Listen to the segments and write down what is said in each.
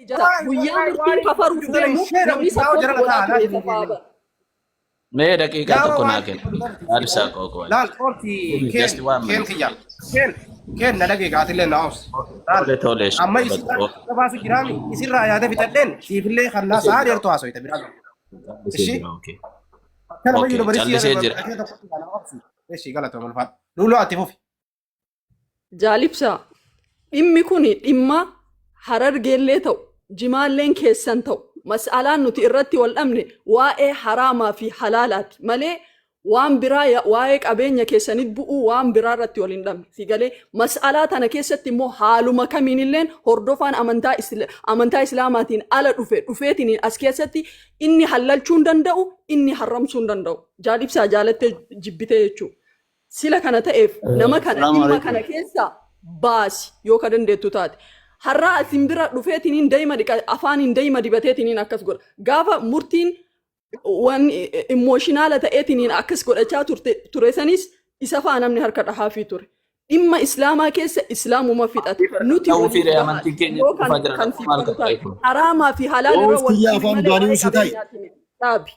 Guyyaa murtiin kafaruuf deemu namni support godhaa ture isa fa'aa bara. Mee daqiiqaa tokko naa kenni. Ibsaa koo koo. Laal qoorti keen Just one keen minute. kiyya. Keen keen na dhagee gaatillee na obsi. Laal Tole tole. amma isin gabaasu jiraami isirraa yaada bitadheen siifillee kan naa sa'a dheertu haasoyta biraa. Callisee jira. Okay. Kana Okay, mayyuu dubarii callisee jira. Eshi galatoo malfaadha. Luluu ati fufi. Jaalibsaa dhimmi kun dhimma Harargeellee ta'u Jimaalleen keessan ta'u mas'alaan nuti irratti wal dhabne waa'ee haraamaa fi halaalaati malee waan biraa waa'ee qabeenya keessanitti bu'uu waan biraa irratti wal hin dhabne. Si galee mas'alaa tana keessatti immoo haaluma kamiinilleen hordofaan amantaa amantaa Islaamaatiin ala dhufe dhufeetiin as keessatti inni hallalchuu hin danda'u, inni harramsuu hin danda'u. Jaalibsaa jaalattee jibbitee jechuudha. Sila kana ta'eef nama kana Salaamu dhimma alaikum. kana keessa baasi yoo ka dandeettu taate. Har'aa asin bira dhufeetiniin dayma dhiqa afaaniin dayma dibateetiniin akkas godha. Gaafa murtiin waan immoshinaala ta'eetiniin akkas godhachaa turte ture sanis isa fa'a namni harka dhahaafii ture. Dhimma Islaamaa keessa Islaamuma fixate. Nuti Ta'uu waliif fi gahaadha. amantiin keenya Yoo dhufaa kan jira kan siif maal galu qaba taate. kun. Haraamaa fi halaal irra Oofti wal yaa dhabne afaan malee du'anii waa'ee usi ta'i. qabeenyaati miti. Dhaabi.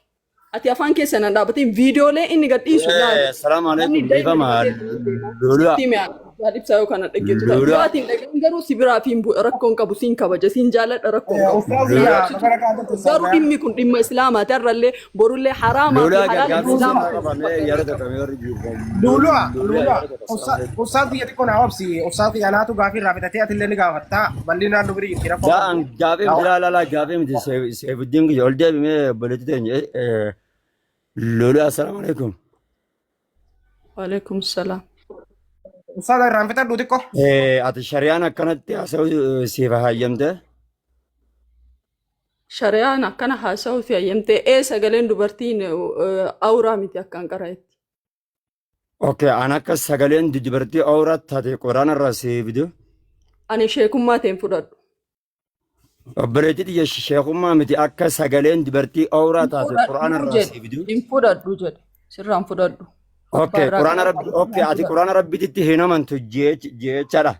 Ati afaan keessa nan dhaabatin viidiyoolee inni gadhiisu laali. Salaamu Namni alaikum. dayma Dhiifama. dibatee deema. Lulua. Sitti hime ani. Jaal ibsaa yoo kana dhaggeettu taate. Yoo Lulua. ati hin dhaga'in garuu si biraa fi hin bu'e rakkoo hin qabu siin kabaja siin jaaladha rakkoo hin qabu. Ustaaz kiyya Arrabsitu bakara kaatatti garuu dhimmi kun dhimma islaamaati har'allee borullee haraamaa fi Lulua halaala gargaarsa islaama sirraa qaba. Mee yeroo tokko mee warri jirtan. Lulua Lulua lulua yeroo tokko. Salaamu alaikum. ustaaz kiyya xiqqoo naa obsi ustaaz kiyya naatu gaafii irraa fitatee atillee ni gaafatta bal'inaan nu bira jirti rakkoo Ja'an qabdu. gaafii miti laa laa gaafii miti Seefuddiin kiyya ol deebimee obboleettii teenya. Lulua assalaamu alaikum. Waalaikum salaam. Ustaaz irraan fitadhu xiqqoo. Ati shari'aan akkanatti haasa'u siif hayyamte. Shari'aan akkana haasa'uu fi hayyamtee ee sagaleen dubartiin awuraa miti akkaan qara'etti. Okay, an akka sagaleen dubartii awuraa taate quraana irraa siif fidu. Ani sheekummaa ta'een fudhadhu. Obboleettii tiyya sheekummaa miti akka sagaleen dubartii awuraa Hin taate quraana fudhadhu irraa jedhe. siif fidu. Hin fudhadhu jedhe. Sirraan fudhadhu. Abbaa Okay, irraa quraana kana rabbi okay hin ati fudhadhu. quraana rabbititti hin amantu jechaadha.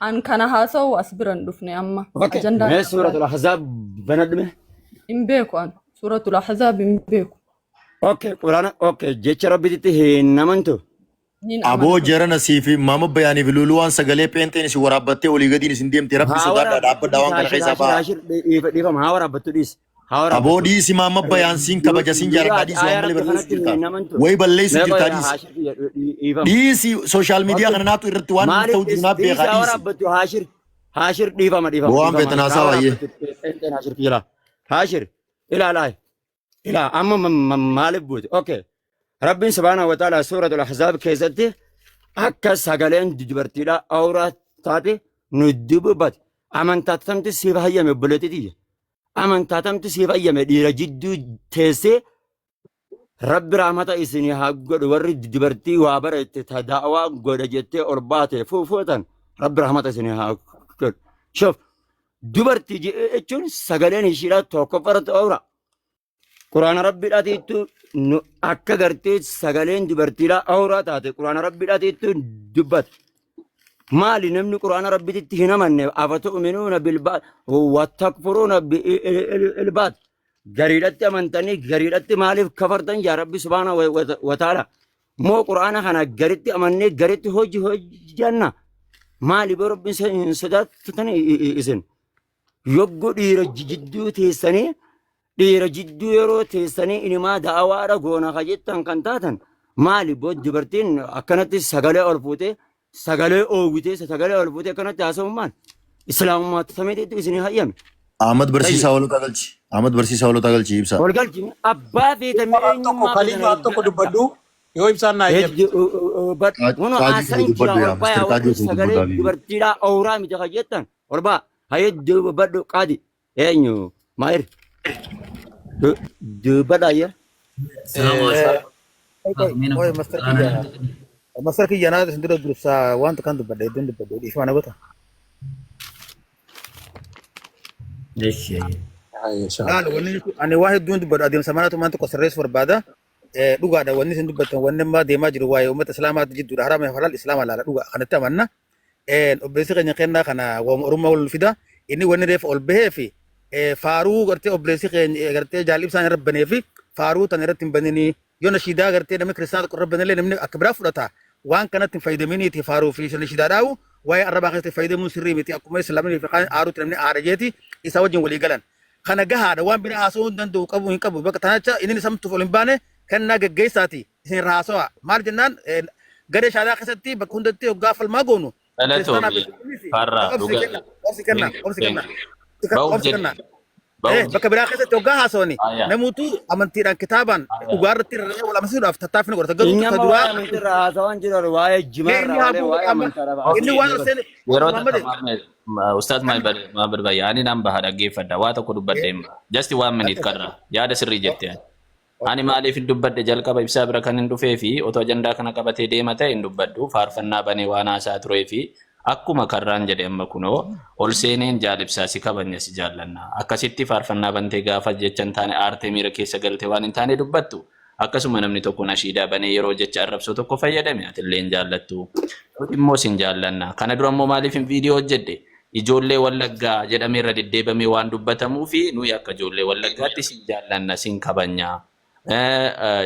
An kana haasa'u as bira hin dhufne amma. Okay, Ajandaan mee kana suuratul biraati. ahzaab banadhume. Hin beeku an. Suuratul Ahzaab hin beeku. Okay, quraana okay jecha rabbititti hin amantu. Nin Aboo amana. jarana sii fi maama bayaanii fi luluu waan sagalee pheenxeen isin waraabbattee olii gadiin isin deemte rabbi Haa sodaadhaa waraabbattu dhaabbadhaa dhiis waan kana Haashir keessaa Haashir ba'a. Haashir dhiifama haa waraabbattu dhiis haa Aboo waraabbattu. dhiisi maama bayaan siin kabaja siin Luluu jaaladhaa ati dhiisi waan aayaa malee rabbi balleessu kanatti jirta. hin amantu. Wayi balleessu Mee qoy jirtaa dhiisi. Haashir kiyya dhiifama. Dhiisi sooshaal miidiyaa Okay. kana naatu irratti waan Maaliif ta'u jiru naaf dhiisi beekaa haa dhiisi. waraabbattu Haashir Haashir dhiifama dhiifama Waan dhiifama feetan haa haasaa baay'ee. waraabbattu pheenxeen Haashir kiyya laa. Haashir ilaalaa ilaa amma maaliif buute? Okay. Rabbiin subhaanahu wa ta'ala suuratul ahzaab keessatti akka sagaleen dubartiidhaa awraa taate nu dubbate amantaatamti siif hayyame obboleettii tiyya amantaatamti siif hayyame dhiira jidduu teessee Rabbi rahmata isinii haa godhu warri dubartii waa barette ta da'waa godha jettee ol baate fuufuutan Rabbi rahmata isinii haa godhu. Shoof dubartii jechuun sagaleen ishiidhaa tokkoffarratti awra. Quraana Rabbiidhaatiittu nu akka gartee sagaleen dubartiidhaa awraa taate quraana Rabbiidhaatiittu dubbata. Maali namni quraana Rabbiitti hin amanne afatu'minuuna bilbaat wattakfuruuna bilbaat gariidhatti amantanii gariidhatti maaliif kafartan yaa Rabbi subhaana wa ta'ala moo quraana kana garitti amannee garitti hojii hojjanna maali boo Rabbiin hin sodaattan isin Yoggu dhiira jidduu teessanii dhiira jidduu yeroo teessanii inimaa da'awaadha goona ka jettan kan taatan maali boo dubartiin akkanatti sagalee ol fuutee sagalee oowwitee sagalee ol fuutee akkanatti haasa'uun maal islaamummaa tamiitiitti isinii hayyame. Ahmad barsiisaa Tayyib. hoolotaa galchi. Ahmad barsiisaa hoolotaa galchi ibsa. Ol galchi abbaa feete Al tokko eenyummaa kaliif al tokko dubbadhu yoo ibsaan naa eeyyame. Kun Qaajii haasaan koo jira dubbadhu ol yaa bayaa Mr. warri Qaajii koo dubbadhu sagalee habibi. dubartiidhaa awuraa miti ka jettan ol baa hayee dubbadhu qaadi eenyu maayir dubbadha ayya Salaamu Qoy qoy master kiyya master kiyya naa isin dura dursa wanta kan dubbadhe iddoon dubbadhe dhiifama na gota. Laal wanni ani waa hedduun dubbadhu adeemsa manaatu waan tokko sirreessu barbaada. Dhugaadha wanni isin dubbattan wanni amma deemaa jiru waa'ee uummata islaamaatti jidduudha haraama fi halaal islaama laala dhugaa kanatti amanna. Obboleessi keenya kennaa kana waa'uma oromummaa wal fida. Inni wanni reefa ol bahee fi faaruu gartee obboleessi keenya gartee jaal ibsaan irra banee fi faaruu tan irratti hin baninii yoo nashiidaa gartee namni kiristaana tokko irra banellee namni akka biraa fudhata waan kanatti hin fayyadaminiiti faaruu fi nashiidaa dhaabu waa'ee arrabaa keessatti fayyadamuun sirrii miti akkuma islaamni fi kaan aaruutti namni aara jeeti isaa wajjin walii galan. Kana gahaadha waan bira haasa'uu hin danda'u qabu hin qabu bakka tanacha inni samtuuf ol hin baane kennaa geggeessaati isin irraa haasawaa maal jennaan garee shaadaa keessatti bakka hundatti hoggaa falmaa goonu kiristaanaa Galatoomi fi muslimiis Farraa obsi dhugaa. kenna obsi kenna Thank you. obsi Thank kenna you. Ba'uuf obsi jedhe. kenna Ba'uuf bakka jedhe. biraa keessatti hoggaa haasawani Aya. namuutu amantiidhaan kitaabaan Aya. dhugaa irratti rarra'ee wal amansiisuudhaaf tattaaffii ni godhata garuu Inni ta amma duraa waa'ee amantiirraa haasawaan jiru waa'ee mee inni jimaarraa haa malee bu'u waa'ee amma amantaadhaa inni Okay. waan ol seene Yeroo Muhammad takka Muhammad, Ustaaz Mahammad Bayya, ani nan baha dhaggeeffadha. Waa tokko dubbadhe hin baha. Just one minute karra. Yaada sirrii jette ani. Ani maaliif hin dubbadhe jalqaba ibsaa bira kan hin dhufee fi otoo ajandaa kana qabatee deema ta'e hin dubbadhu. Faarfannaa banee waan haasaa turee fi akkuma karraan jedhe amma kunoo ol seeneen jaal ibsaa si kabajna si jaallanna. Akkasitti faarfannaa bantee gaafa jecha hin taane aartee miira keessa galte waan hin taane dubbattu. Akkasuma namni tokko nashiidaa banee yeroo jecha arrabsoo tokko fayyadame atillee hin jaallattu. Nuti immoo sin jaallanna. Kana dura immoo maaliif hin viidiyoo hojjedhe? Ijoollee Wallaggaa jedhamee irra deddeebamee waan dubbatamuu fi nuyi akka ijoollee Wallaggaatti sin jaallanna, sin kabanya.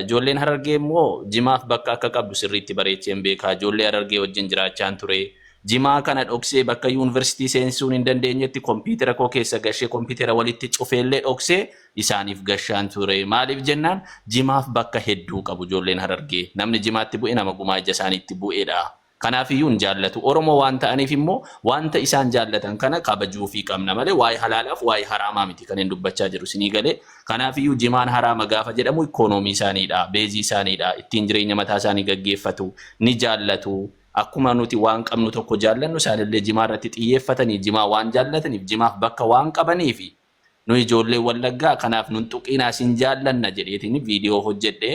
Ijoolleen Harargee immoo jimaaf bakka akka qabdu sirriitti bareecheen beeka. Ijoollee Harargee wajjin jiraachaan ture. Jimaa kana dhoksee bakka yuunivarsiitii seensisuun hin dandeenyetti kompiitara koo keessa gashee kompiitara walitti cufeellee dhoksee isaaniif gashaan ture. Maaliif jennaan jimaaf bakka hedduu qabu ijoolleen Harargee. Namni jimaatti bu'e nama gumaa ija isaaniitti bu'edha. Kanaafiyyuu hin jaallatu. Oromoo waan ta'aniif immoo wanta isaan jaallatan kana kabajuufii qabna malee waa'ee halaalaaf waa'ee haraamaa miti kan hin dubbachaa jiru isinii galee. Kanaafiyyuu jimaan haraama gaafa jedhamu ikoonoomii isaaniidha, beezii isaaniidha, ittiin jireenya mataa isaanii gaggeeffatu, ni jaallatu. Akkuma nuti waan qabnu tokko jaallannu isaanillee jimaa irratti xiyyeeffatanii jimaa waan jaallataniif jimaaf bakka waan qabaniifi Nu ijoolleen Wallaggaa kanaaf nun tuqiinaa sin jaallanna jedheetiin viidiyoo hojjedhe.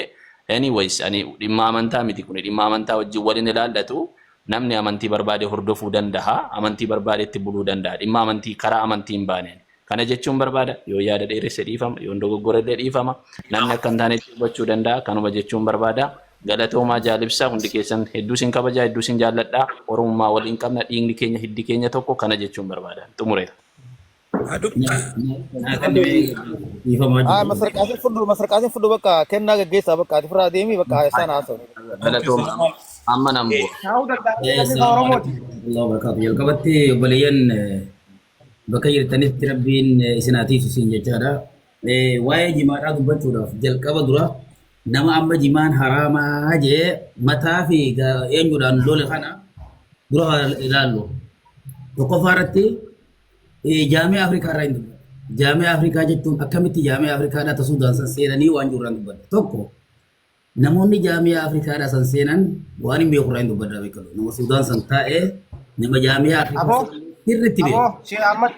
Anyways ani dhimma amantaa miti kuni dhimma amantaa wajjin wal hin ilaallatu. Namni amantii barbaade hordofuu danda'a. Amantii barbaadetti buluu danda'a. Dhimma amantii karaa amantii hin baane. Kana jechuun barbaada. Yoo yaada dheeresse dhiifama. Yoon dogoggorellee dhiifama. Namni akka hin taanetti hubachuu danda'a. Kanuma jechuun barbaada. Galatoomaa Jaal Ibsaa hundi keessan hedduu sin kabajaa hedduu sin jaalladha. Oromummaa waliin qabna dhiigni keenya hiddi keenya tokko kana jechuun barbaada. Xumureera. Ah, masarqaatiin fudhu masarqaatiin fudhu bakka kennaa gaggeessaa bakka ati firaa deemii bakka isaan haasa'u. Galatooma amma nan bu'a. Taa'uu danda'a namni kan Oromooti. Allah barakaatu. Jalqabatti obboleeyyan bakka jirtanitti rabbiin isin haa tiisu isin jechaadha. Waa'ee jimaadhaa dubbachuudhaaf jalqaba dura nama amma jimaan haraamaa jee mataa fi eenyudhaan lole kana dura haa ilaallu. Tokkoffaa irratti Jaami'a Afrikaa irraa hin dubbadha. Jaami'a Afrikaa jechuun akkamitti jaami'a Afrikaadhaa ta Suudaan san seenanii waan jiru irraa hin dubbadha. Tokko namoonni jaami'a Afrikaadhaa san seenan waan hin beeku irraa hin dubbadha beekamu. Nama Suudaan san taa'ee nama jaami'a Afrikaa Aboo sirriitti beeku. aboo Sheekh Ahmad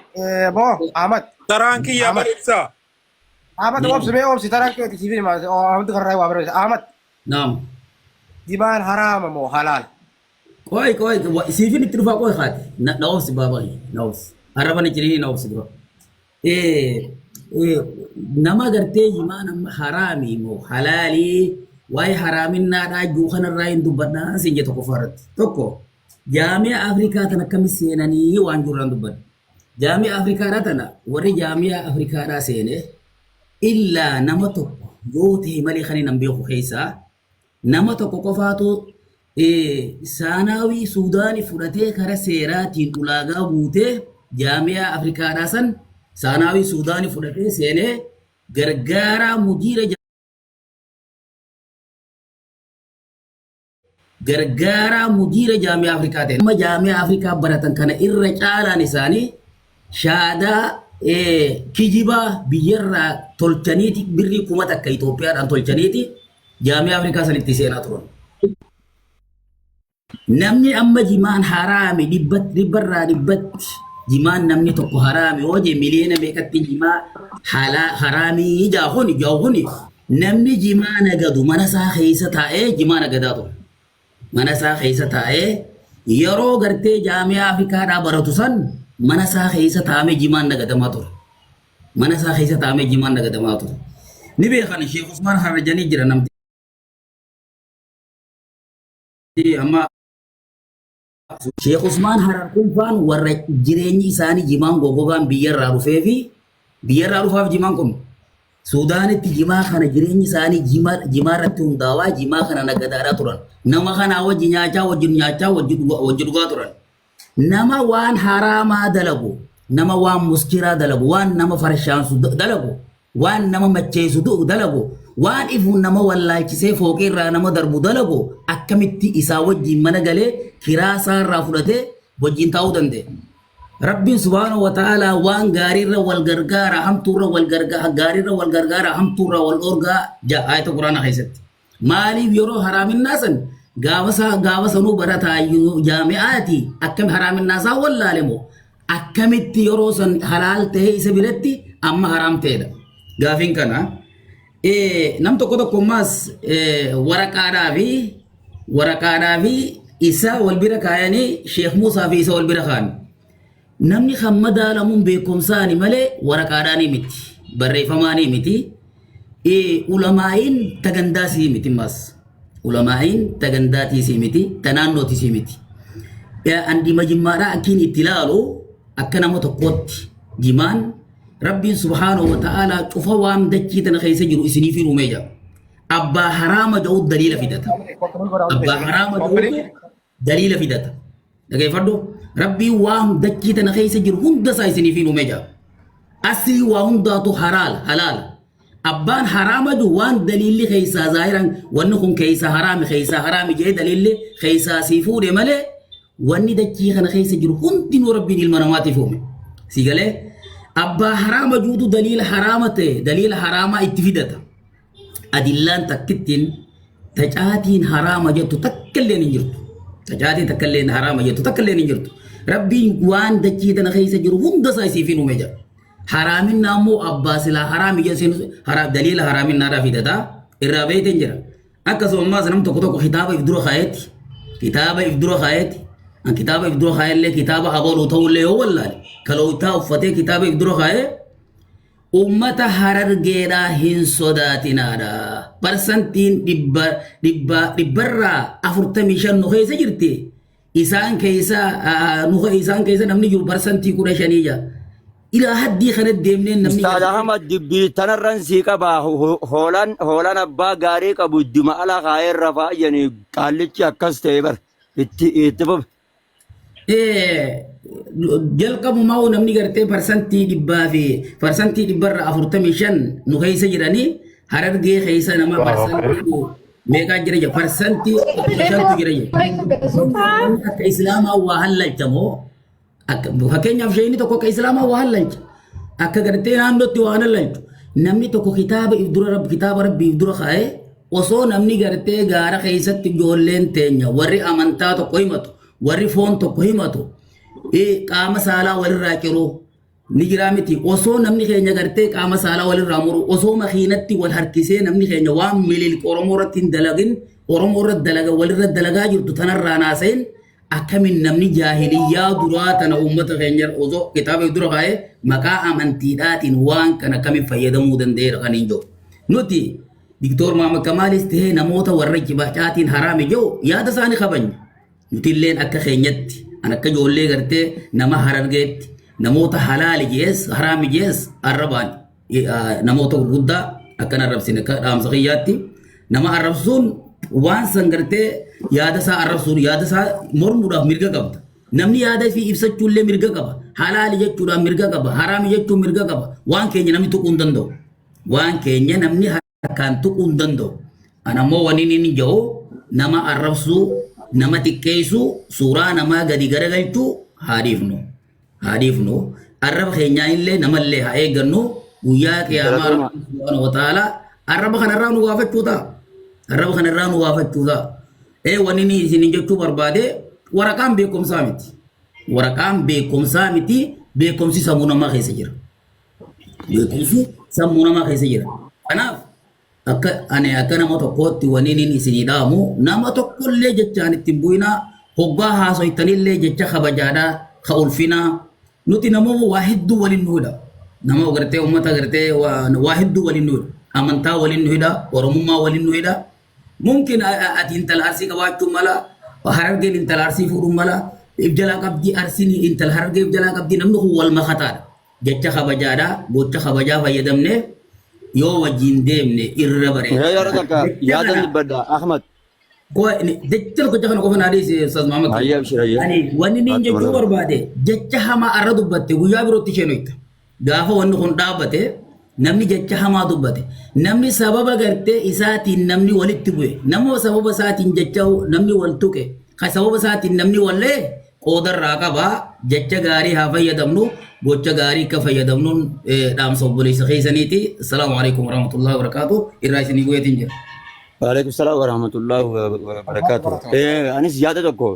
aboo Ahmad Taraan kiyya Ahmad bar ibsaa. Ahmad obsi mee obsi taraan keeti siif hima Ahmad karraa waa barreessa Ahmad Naam. jimaan haraama moo halaal Qoy qoy siifin itti dhufaa qoy haati. Na na obsi baaba kiyya na obsi. Arraba na ciniini na obsi dura. Eh, eh, nama gartee jimaan amma haraami moo halaalii waa'ee haraaminnaadhaa juu kanarraa hin dubbadhaa siin jee tokkoffaa irratti. Tokko jaami'a Afrikaa tan akkami seenanii waan jirurraan dubbadha. Jaami'a Afrikaadhaa tana warri jaami'a Afrikaadhaa seene illaa nama tokko yoo ta'e malee kan hin beeku keessaa Nama tokko qofaatu saanaawii Suudaanii fudhatee kara seeraatiin ulaagaa guutee jaami'aa Afrikaadhaa san saanaawii Suudaanii fudhatee seenee gargaaraa mudiira gargaaraa mudiira jaami'aa Afrikaa ta'e. Amma jaami'aa Afrikaa baratan kana irra caalaan isaanii shaadaa kijibaa biyyarraa tolchaniiti birrii 1000 Itoophiyaadhaan tolchaniiti Jaami'aa Afrikaa sanitti seenaa turan. Namni amma jimaan haraami dhibbarraa dhibbatti jimaan namni tokko haraami yoo jee miliyoona meeqatti jimaa haraamii jaa kuni namni jimaa nagadu mana isaa keessa taa'ee jimaa nagadaa ture. Mana isaa keessa taa'ee yeroo gartee jaami'aa Afrikaadhaa baratu san mana isaa keessa taa'amee jimaan nagadamaa ture. Mana isaa keessa taa'amee jimaan nagadamaa ture. Ni beekan Sheekh Usmaan Harrajanii jira namti amma Sheekh Usmaan Harar kun faan warra jireenyi isaanii jimaan goggogaan biyyarraa dhufee fi biyyarraa dhufaaf jimaan kun Suudaanitti jimaa kana jireenyi isaanii jimaa irratti hundaawaa jimaa kana nagadaadhaa turan. Nama kanaa wajji nyaachaa wajji nyaachaa wajji dhugaa turan. Nama waan haraamaa dalagu, nama waan muskiraa dalagu, waan nama farshaansu dalagu, waan nama macheessu dalagu, waan ifu nama wallaalchisee fooqii irraa nama darbu dalagu akkamitti isaa wajjin mana galee kiraa isaa irraa fudhatee wajjin taa'uu danda'e? Rabbiin subhaanahu wa ta'aalaa waan gaariirra wal gargaara, hamtuurra wal gargaara, gaariirra wal gargaara, hamtuurra wal dhoorgaa ja'a ayata Quraana keessatti. Maaliif yeroo haraaminaa san gaafa sanuu barataayyuu jaami'aati akkam haraaminaa isaa wallaale moo akkamitti yeroo san halaal ta'ee isa biratti amma haraam ta'edha. Gaafiin kana. Nam tokko tokko ammaas waraqaadhaa fi isa wal bira kaayanii Sheekh Muusaa fi isa wal bira kaayan. Namni kan madaalamuun beekumsaani malee waraqaadhaanii miti. Barreeffamaanii miti. Ulamaa'iin tagandaasii miti ammas. Ulamaa'iin tagandaatiisii miti. Tanaannootisii miti. Andima jimmaadhaa akkiin itti ilaalu akka nama tokkootti jimaan Rabbiin subhaanahu wa ta'aalaa cufa waan dachii tana keessa jiru isiniif hin uumee jira. Abbaa haraama jedhu daliila fidata. Abbaa haraama jedhu daliila fidata. Dhageeffadhu. Rabbiin waan dachii tana keessa jiru hunda isaa isiniif hin uumee jira. Asii waa hundaatu haraala halaala. Abbaan haraama jiru waan daliilli keessaa zaahiran wanni kun keessaa haraami keessaa haraami jedhee daliilli keessaa sii fuudhe malee wanni dachii kana keessa jiru hundinuu Rabbiin ilma namaatiif uume. Si galee abbaa haraama juutu daliila haraama ta'e daliila haraamaa itti fidata. Adillaan takkittiin tacaatiin haraama jettu takka illee hin jirtu. Tacaatiin takka illee haraama jettu takka illee hin jirtu. Rabbiin waan dachii tana keessa jiru hunda isaa isiif hin uume jedha. Haraaminna ammoo abbaa silaa haraami jedhu daliila haraaminnaadhaa fidataa irraa beekteen jira. Akkasuma ammaas nam tokko tokko kitaaba if dura kaayetti kitaaba if dura kaayetti an kitaaba if dura kaayellee kitaaba abaluu ta'ullee yoo wallaale kalootaa uffatee kitaaba if dura kaayee ummata Harargeedhaa hin sodaatinaadha. Parsantiin dhibba dhibba dhibbarraa 45 nu keessa jirti. Isaan keessa nu isaan keessa namni jiru 15% jira. Ilaa haddii kana deemnee namni Ustaaz Ahmad dubbii tanarran sii qaba hoolaan abbaa gaarii qabu idduma ala kaayee rafaa jedhanii qaallichi akkas ta'e bar itti itti fufi. Jalqabumaa namni gartee parsantii dhibbaa fi parsantii dhibbarra 45 nu keessa jiranii Harargee keessa nama parsantii meeqaa jira jira 15% jira jira. Akka Islaamaa waa hallalchamoo fakkeenyaaf sheeyni tokko akka Islaamaa waa hallalcha akka gartee naannootti waa hallalchu namni tokko kitaaba if dura rabbi kitaaba rabbi if dura kaa'ee osoo namni gartee gaara keessatti ijoolleen teenya warri amantaa tokko himatu warri foon tokko himatu qaama saalaa walirraa ciruu ni jiraa miti osoo namni keenya gartee qaama saalaa walirraa muru osoo makiinatti wal harkisee namni keenya waan miliilqa Oromoo irratti hin dalagin Oromoo irratti dalaga walirra dalagaa jirtu tanarraa naasa'in akkamiin namni jaahiliyyaa duraa tana uummata keenya osoo kitaaba dura kaa'ee maqaa amantiidhaatiin waan kana akkamiin fayyadamuu danda'eera kan hin jiru. Nuti Diktoor Maamad Kamaalis ta'ee namoota warra jibacaatiin haraami jiru yaada isaanii kabajna. Nuti illeen akka keenyatti an akka ijoollee gartee nama Harargeetti namoota halaali jees haraami jees arrabaan namoota gurguddaa akkan arrabsine akka dhaamsa kiyyaatti nama arrabsuun waan san gartee yaada isaa arrabsuun yaada isaa mormuudhaaf mirga qabda. Namni yaada ifii ibsachuullee mirga qaba. Halaali jechuudhaan mirga qaba. Haraami jechuun mirga qaba. Waan keenya namni tuquu hin danda'u. Waan keenya namni harkaan tuquu hin danda'u. An ammoo wanni inni jedhu nama arrabsuu, nama xiqqeessuu, suuraa namaa gadi garagalchuu haa dhiifnu. Haa dhiifnu. Arraba keenyaa illee namallee haa eeggannu. Guyyaa qiyaamaa Galatoomaa. Rabbi subhaanahu wa ta'ala arraba kanarraa nu gaafachuu ta'a. Arraba kanarraa nu gaafachuu ta'a. Wanni inni isin jechuu barbaade waraqaan beekumsaa miti. Waraqaan beekumsaa miti. Beekumsi sammuu namaa keessa jira. Beekumsi sammuu namaa keessa jira. Kanaaf akka ani akka nama tokkootti wanni inni isinii dhaamu nama tokkollee jechaan ittiin bu'inaa hoggaa haasoytanillee jecha kabajaadhaa ka ulfinaa nuti namoota waa hedduu waliin nu hidha. Nama gartee uummata gartee waa hedduu waliin nu hidha. Amantaa waliin nu hidha. Oromummaa waliin nu hidha. Mumkin ati intala Arsii qabaachuu mala Harargeen intala Arsii fuudhuu mala If jalaa qabdi Arsiin intala Harargee if jalaa qabdi namni kun wal makataadha. Jecha kabajaadha gocha kabajaa fayyadamne yoo wajjin deemne irra Mee yeroo bareeda. takka Jecha yaadan kana dubbadha Ahmad. Jecha tokko kana qofa naa dhiisi Ustaaz Muhammad Hayya kiyya. abshir hayya. Ani wanni niin Haati jechuu mana. barbaade jecha hamaa arra dubbatte guyyaa birootti isheen hoyta. Gaafa wanni kun dhaabbate namni jecha hamaa dubbate namni sababa gartee isaatiin namni walitti bu'e nama sababa isaatiin jecha namni wal tuqe kan sababa isaatiin namni wallee qoodarraa qaba jecha gaarii haa fayyadamnu gocha gaarii akka fayyadamnuun dhaamsa obboleessa keessaniiti. Assalaamu alaikum warahmatullahi wabarakatuh. Irraa isinii bu'eetiin jira. Waalaikum salaam warahmatullahi wabarakatuh. Anis yaada tokko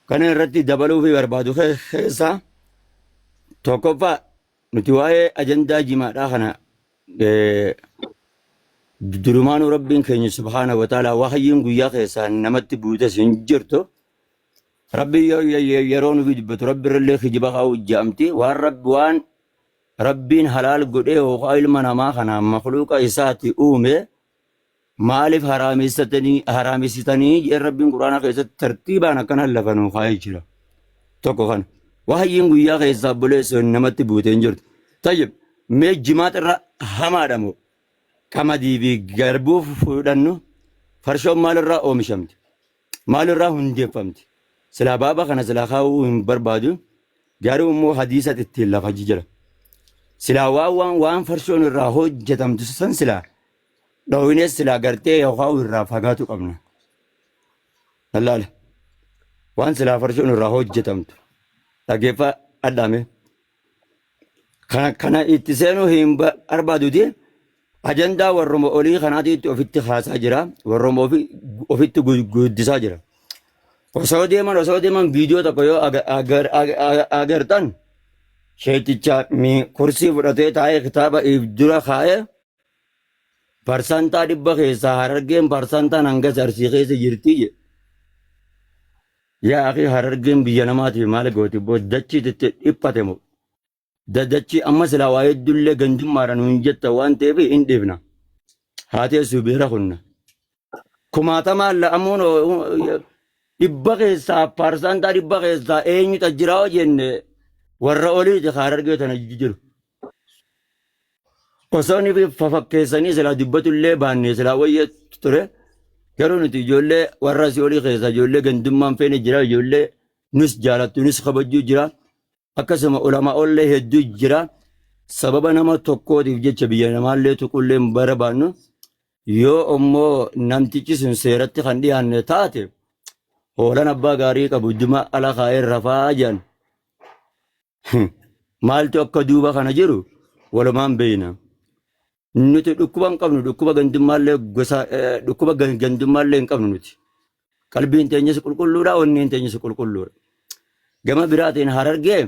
kan irratti dabaluu fi barbaadu keessaa tokkoffaa nuti waa'ee ajandaa jimaadhaa kana durumaanuu Rabbiin keenya subhaana wa ta'ala wahyiin guyyaa keessaa namatti buutes hin jirtu. Rabbi yeroo nufi dubbatu Rabbi irrallee kijiba kaa'u ja'amti waan Rabbi waan Rabbiin halaal godhee yookaan ilma namaa kana makluuqa isaati uume maaliif haraamessitanii jedhee Rabbiin Quraana keessatti tartiibaan akkana lafa nuu kaa'ee jira. Tokko kana. Wahyiin guyyaa keessaa obboleessoo namatti buutee hin jirtu. Tayyib mee jimaata irra hamaadha moo qamadii fi garbuu fudhannu farshoon maalirraa oomishamti? Maalirraa hundeeffamti? Silaa baaba kana silaa kaa'uu hin barbaadu. Garuu immoo hadiisa ittiin lafa jira. Silaa waan waan waan farshoon irraa hojjetamtu san silaa dhooyines silaa gartee yookaan irraa fagaatu qabna. Lallaala. Waan silaa farshoon irraa hojjetamtu. Dhageeffa adhaame. Kana kana itti seenuu hin barbaaduti. Ajandaa warruma olii kanaatiitti ofitti kaasaa jira. Warruma ofitti guddisaa jira. Osoo deeman osoo deeman viidiyoo tokko yoo agartan sheeticha kursii fudhatee taa'ee kitaaba if dura kaa'ee parsantaa 100 keessaa Harargeen parsantaan hangas Arsii keessa jirti jedhe. Yaa akhi Harargeen biyya namaatiif maal gooti boo dachii itti dhiphate moo dachii amma silaa waa hedduullee gandummaadha nuun jetta waan ta'eef hin dhiifna. Haa teessu beera kunna. Kumaatamaan la'amuun 100 keessaa parsantaa 100 keessaa eenyutu jira yoo jenne warra oliiti Harargee tana jiru. Osoo ni fafakkeessanii silaa dubbatullee baanne silaa wayya ture. Garuu nuti ijoollee warra asii olii keessaa ijoollee gandummaan feene jira ijoollee nus jaalattu nus kabajjuu jira. Akkasuma ulamaa'ollee hedduu jira. Sababa nama tokkootiif jecha biyya namaallee tuqullee hin barbaannu. Yoo immoo namtichi sun seeratti kan dhiyaanne taate hoolaan abbaa gaarii qabu duma ala kaa'ee rafaa jedhan. Maaltu akka duuba kana jiru walumaan beeyna. Nuti dhukkuba hin qabnu dhukkuba gandummaallee gosa dhukkuba gandummaallee hin qabnu nuti. Qalbiin teenyas qulqulluudha onneen teenyas qulqulluudha. Gama biraatiin Harargee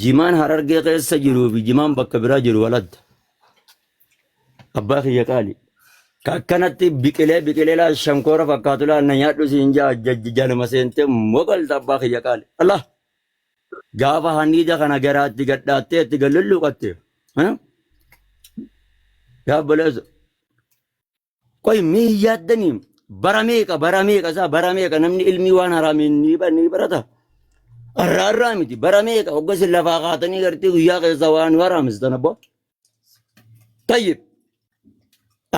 jimaan Harargee keessa jiruu fi jimaan bakka biraa jiru waladda. Abbaa kiyya qaali. Ka akkanatti biqilee biqilee laa shankoora fakkaatu laa na nyaadhu siin jaa jaluma seentee mogalta abbaa kiyya qaali. Allah gaafa haniida kana garaatti gadhaattee itti gad lulluuqatte. Yaa obboleessa. Qoy mee hin yaaddanii bara meeqa bara meeqa isaa bara meeqa namni ilmii waan haraamiin ni barata. Arraa arraa miti bara meeqa hogga isin lafaa kaatanii gartee guyyaa keessa waan haraamistan abboo. Tayyib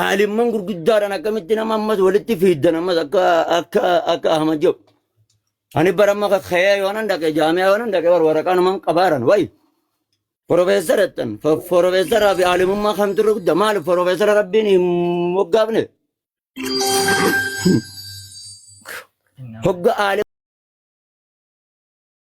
aalimman gurguddaadhaan akkamitti nama ammas walitti fiiddan ammas akka akka akka Ahmad jedhu. Ani bara amma ka'ee yoonan dhaqe jaamiyaa yoonan dhaqe war waraqaa naman qabaaran wayi. Profeesara jettan profeesaraa fi aalimummaa kamtu irra guddaa maali profeesara rabbiin hin moggaafne. Hogga aalim.